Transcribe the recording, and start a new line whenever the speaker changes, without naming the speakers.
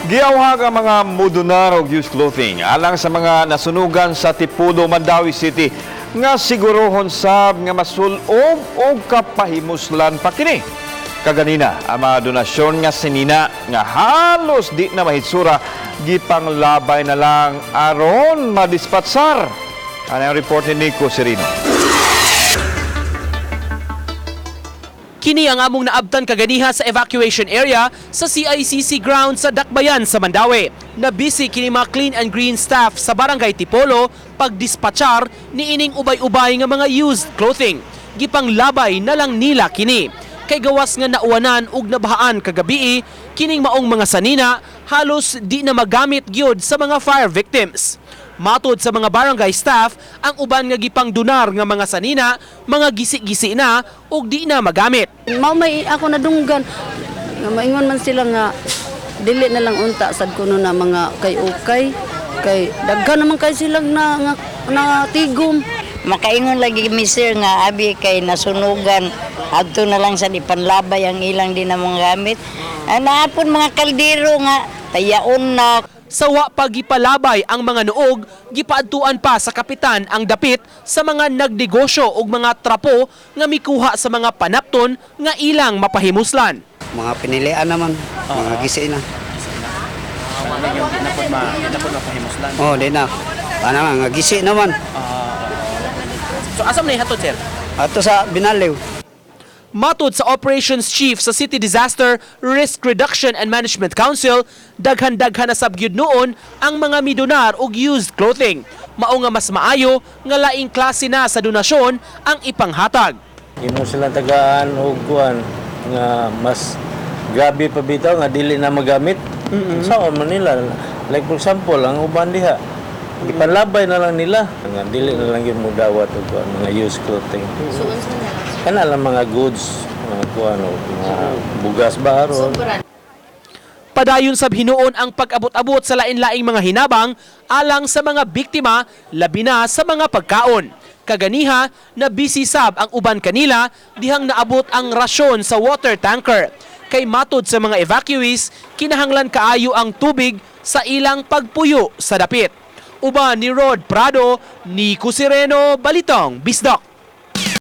Giyawhag ang mga mudunar og used clothing alang sa mga nasunugan sa Tipolo, Mandaue City nga sigurohon sab nga masulob og kapahimuslan pa kini. Kaganina, ang mga donasyon nga sinina nga halos di na mahitsura gipanglabay na lang aron madispatsar. Ano ang report ni Nico Serino?
Kini ang among naabtan kaganiha sa evacuation area sa CICC ground sa Dakbayan sa Mandaue. Nabisi kini mga clean and green staff sa Barangay Tipolo pagdispatchar ni ining ubay-ubay nga mga used clothing. Gipanglabay na lang nila kini. Kay gawas nga nauwanan ug nabahaan kagabii, kining maong mga sanina halos di na magamit gyud sa mga fire victims. Matod sa mga barangay staff, ang uban nga gipangdunar nga mga sanina, mga gisi-gisi na ug di na magamit.
Mao may ako nadunggan nga maingon man sila nga dili na lang unta sad kuno na mga kay ukay kay daghan naman kay silang na, nga, na tigom.
Makaingon lagi mi, sir, nga abi kay nasunugan, adto na lang sa ipanlabay ang ilang di na mga gamit. Ah, naapon mga kaldero nga tayaon na.
Sa wa pa gipalabay ang mga noog, gipaadtuan pa sa kapitan ang dapit sa mga nagnegosyo og mga trapo nga mikuha sa mga panapton nga ilang mapahimuslan.
Mga pinilian naman, mga gisi na. Oh, di na. Ana nga, nga gisi naman.
So asa man hatod, sir?
Ato sa Binaliw.
Matod sa Operations Chief sa City Disaster Risk Reduction and Management Council, daghan-daghan na sab gyud noon ang mga midonar og used clothing. Mao nga mas maayo nga laing klase na sa donasyon ang ipanghatag.
Imo silang tagaan og kuan nga mas grabe pa bitaw nga dili na magamit. Sa man nila, like for example, ang uban diha ipanlabay na lang nila nga dili na lang yung mudawat og kuan mga used clothing. Kana lang mga goods, mga kuan og mga bugas ba aron.
Padayon sab hinuon ang pag-abot-abot sa lain-laing mga hinabang alang sa mga biktima, labi na sa mga pagkaon. Kaganiha, na busy sab ang uban kanila dihang naabot ang rasyon sa water tanker. Kay matod sa mga evacuees, kinahanglan kaayo ang tubig sa ilang pagpuyo sa dapit. Uban ni Rod Prado, Nico Sireno, Balitong, Bisdok.